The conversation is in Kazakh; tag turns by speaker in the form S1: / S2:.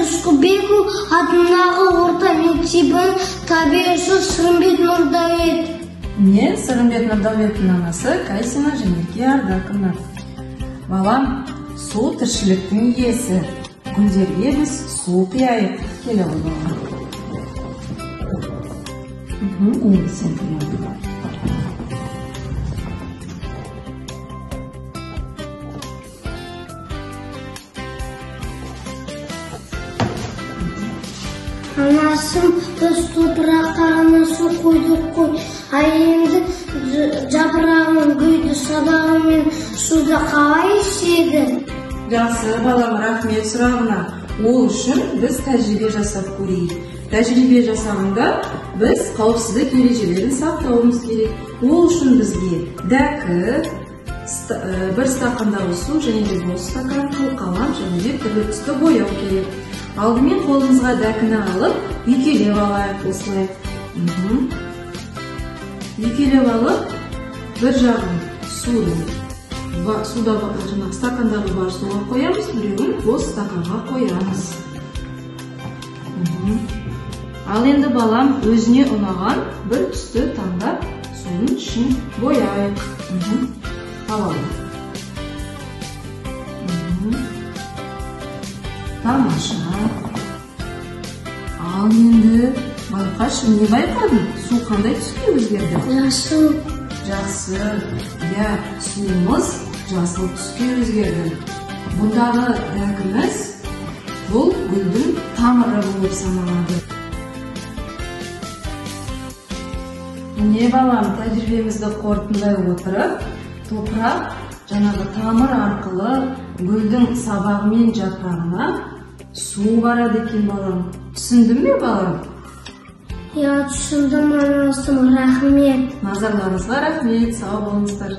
S1: Рысқұлбеков атындағы орта мектебінің тәрбиешісі Сырымбет Нұрдәулет.
S2: Мен Сырымбет Нұрдәулеттің анасы Кайсина Жанерке Ардаковна. Балам, су тіршіліктің иесі. Гүлдерге біз су құяйық. Келе ғой, балам. Енді сен құя.
S1: Анасым, біз топыраққа ғана су құйдық қой. Ал енді жапырағын, гүлді, сабағы мен суды қалай ішеді?
S2: Жақсы, балам, рахмет сұрағына. Ол үшін біз тәжірибе жасап көрейік. Тәжірибе жасағанда біз қауіпсіздік ережелерін сақтауымыз керек. Ол үшін бізге дәкі, бір стақандағы су және де бос стакан, қылқалам және де түрлі түсті бояу керек. Алдымен қолымызға дәкіні алып, үйкелеп алайық осылай. Үйкелеп алып, бір жағын судың, суда жаңағы стакандағы бар суға қоямыз, біреуін бос стаканға қоямыз. Ал енді балам өзіне ұнаған бір түсті таңдап, судың ішін бояйық. Алайық. Тамаша. Ал енді байқашы, не байқадың? Су қандай түске өзгерді?
S1: Жасыл.
S2: Жақсы. Иә, суымыз жасыл түске өзгерді. Бұндағы дәкіміз бұл гүлдің тамыры болып саналады. Міне балам, тәжірибемізді қорытындылай отырып, топырақ жаңағы тамыр арқылы гүлдің сабағы мен жапырағына су барады екен, балам. Түсіндің бе, балам?
S1: Иә, түсіндім, анасым, рахмет.
S2: Назарларыңызға рахмет, сау болыңыздар.